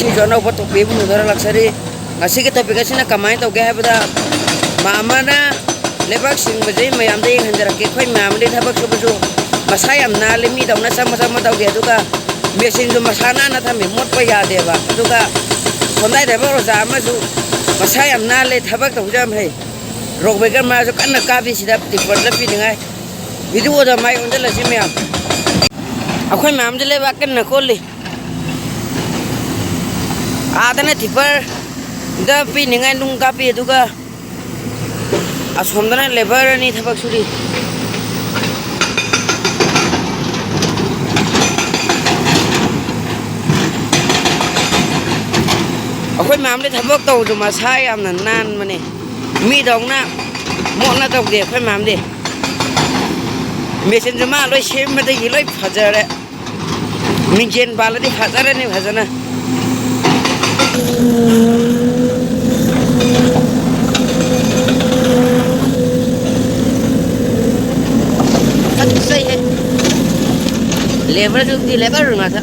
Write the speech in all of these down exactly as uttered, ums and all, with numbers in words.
ꯁꯤꯁꯨ ꯑꯅꯧꯕ topic ꯑꯃ ꯄꯨꯊꯣꯔꯛꯂꯛꯆꯔꯤ꯫ ꯉꯁꯤꯒꯤ topic ꯑꯁꯤꯅ ꯀꯃꯥꯏꯅ ꯇꯧꯒꯦ ꯍꯥꯏꯕꯗ, ꯃꯥ ꯑꯃꯅ ꯂꯩꯕꯥꯛ ꯁꯤꯡꯕꯁꯦ ꯃꯌꯥꯝꯗ ꯌꯦꯡꯍꯟꯖꯔꯛꯀꯦ꯫ ꯑꯩꯈꯣꯏ ꯃꯌꯥꯝꯗꯤ ꯊꯕꯛ ꯁꯨꯕꯁꯨ ꯃꯁꯥ ꯌꯥꯝ ꯅꯥꯜꯂꯤ, ꯃꯤꯗꯧꯅ ꯆꯝꯃ ꯆꯝꯃ ꯇꯧꯗꯦ꯫ ꯑꯗꯨꯒ ꯃꯦꯆꯤꯟꯁꯨ ꯃꯁꯥ ꯅꯥꯟꯅ ꯊꯝꯃꯤ, ꯃꯣꯠꯄ ꯌꯥꯗꯦꯕ꯫ ꯑꯗꯨꯒ ꯍꯣꯟꯗꯥꯏ driver ꯑꯣꯖꯥ ꯑꯃꯁꯨ ꯃꯁꯥ ꯌꯥꯝ ꯅꯥꯜꯂꯦ, ꯊꯕꯛ ꯇꯧꯕꯁꯨ ꯌꯥꯝ ꯍꯩ꯫ Rock breaker ꯃꯥꯁꯨ ꯀꯟꯅ ꯀꯥꯞꯄꯤ ꯁꯤꯗ tipperꯗ ꯄꯤꯅꯤꯡꯉꯥꯏ꯫ Videoꯗ ꯃꯥꯏ ꯑꯣꯟꯁꯤꯜꯂꯁꯤ ꯃꯌꯥꯝ꯫ ꯑꯩꯈꯣꯏ ꯃꯌꯥꯝꯁꯦ ꯂꯩꯕꯥꯛ ꯀꯟꯅ ꯀꯣꯜꯂꯤ꯫ ꯑꯥꯗꯅ tipperꯗ ꯄꯤꯅꯤꯡꯉꯥꯏ ꯅꯨꯡ ꯀꯥꯞꯄꯤ, ꯑꯗꯨꯒ ꯑꯁꯣꯝꯗꯅ labour ꯑꯅꯤ ꯊꯕꯛ ꯁꯨꯔꯤ꯫ ꯑꯩꯈꯣꯏ ꯃꯌꯥꯝꯗꯤ ꯊꯕꯛ ꯇꯧꯕꯗꯣ ꯃꯁꯥ ꯌꯥꯝꯅ ꯅꯥꯟꯕꯅꯦ꯫ ꯃꯤꯗꯧꯅ ꯃꯣꯠꯅ ꯇꯧꯗꯦ ꯑꯩꯈꯣꯏ ꯃꯌꯥꯝꯗꯤ꯫ ꯃꯦꯆꯤꯟꯁꯨ ꯃꯥ ꯂꯣꯏ ꯁꯦꯝꯕꯗꯒꯤ ꯂꯣꯏ ꯐꯖꯔꯦ꯫ ꯃꯤꯡꯖꯦꯜ ꯄꯥꯜꯂꯗꯤ ꯐꯖꯔꯅꯤ ꯐꯖꯅ꯫ ꯐꯖꯩꯍꯦ꯫ Labourꯁꯨ labour ꯉꯥꯛꯇ꯫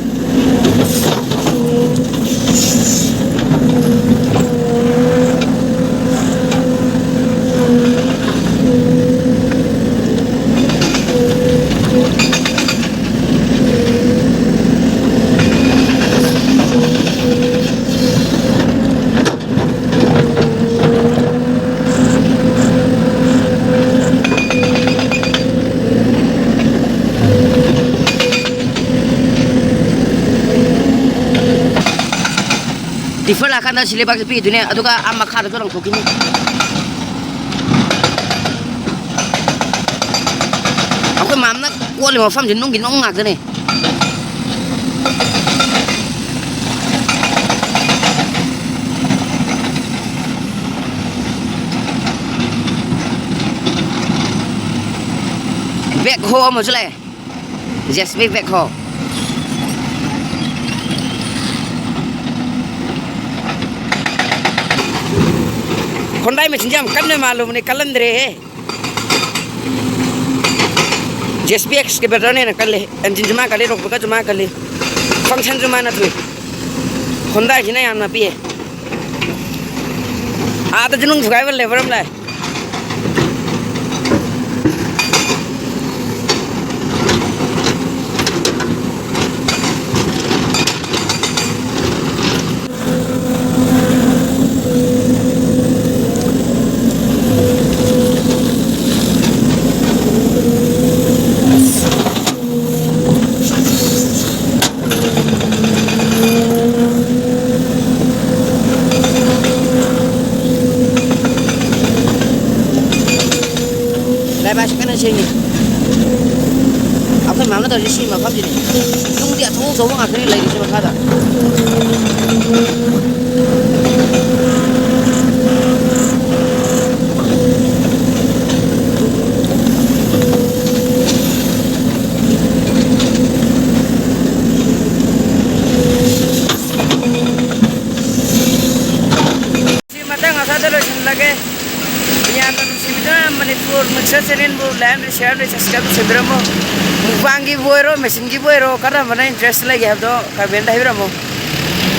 Tipper ꯂꯥꯛꯀꯥꯟꯗ ꯁꯤ ꯂꯩꯕꯥꯛꯁꯦ ꯄꯤꯗꯣꯏꯅꯦ, ꯑꯗꯨꯒ ꯑꯥ ꯃꯈꯥꯗꯁꯨ ꯂꯪꯊꯣꯛꯈꯤꯅꯤ꯫ ꯑꯩꯈꯣꯏ ꯃꯥꯝꯅ ꯀꯣꯜꯂꯤꯕ ꯃꯐꯝꯁꯦ ꯅꯨꯡꯒꯤ ꯅꯨꯡ ꯉꯥꯛꯇꯅꯦ꯫ Backhoe ꯑꯃꯁꯨ ꯂꯥꯛꯑꯦ꯫ JCB backhoe꯫ ꯍꯣꯟꯗꯥꯏ ꯃꯦꯆꯤꯟꯁꯦ ꯌꯥꯝ ꯀꯟꯅ ꯃꯥꯜꯂꯨꯕꯅꯦ, ꯀꯜꯍꯟꯗ꯭ꯔꯦꯍꯦ꯫ JCB excavatorꯅ ꯍꯦꯟꯅ ꯀꯜꯂꯦ꯫ Engineꯁꯨ ꯃꯥ ꯀꯜꯂꯤ, rock breakerꯁꯨ ꯃꯥ ꯀꯜꯂꯤ, functionꯁꯨ ꯃꯥꯅ ꯊꯨꯏ꯫ ꯍꯣꯟꯗꯥꯏꯁꯤꯅ ꯌꯥꯝꯅ ꯄꯤꯛꯑꯦ꯫ ꯑꯥꯗꯁꯨ ꯅꯨꯡ ꯊꯨꯒꯥꯏꯕ ꯂꯦꯕꯔ ꯑꯃ ꯂꯥꯛꯑꯦ꯫ ꯂꯥꯏꯕꯥꯛꯁꯤ ꯀꯟꯅ ꯁꯦꯡꯉꯤ꯫ ꯑꯩꯈꯣꯏ ꯃꯌꯥꯝꯅ ꯇꯧꯔꯤꯁꯤ ꯁꯤ ꯃꯐꯝꯁꯤꯅꯤ꯫ ꯅꯨꯡꯗꯤ ꯑꯆꯧ ꯑꯆꯧꯕ ꯉꯥꯛꯇꯅꯤ ꯂꯩꯔꯤꯁꯦ ꯃꯈꯥꯗ꯫ ꯁꯤ ꯃꯇꯥꯡ ꯑꯁꯥꯗ ꯂꯣꯏꯁꯤꯜꯂꯒꯦ꯫ ꯃꯤꯌꯥꯝꯅ ꯅꯨꯡꯁꯤꯕꯤꯗꯨꯅ ꯃꯅꯤꯄꯨꯔ ꯃꯤꯛꯆꯔ ꯆꯦꯅꯦꯜꯕꯨ like and share and subscribe ꯇꯧꯁꯤꯟꯕꯤꯔꯝꯃꯨ꯫ ꯃꯨꯛꯕꯥꯡꯒꯤꯕꯨ ꯑꯣꯏꯔꯣ, ꯃꯦꯆꯤꯟꯒꯤꯕꯨ ꯑꯣꯏꯔꯣ, ꯀꯔꯝꯕꯅ interest ꯂꯩꯒꯦ ꯍꯥꯏꯕꯗꯣ comment ꯍꯥꯏꯕꯤꯔꯝꯃꯨ꯫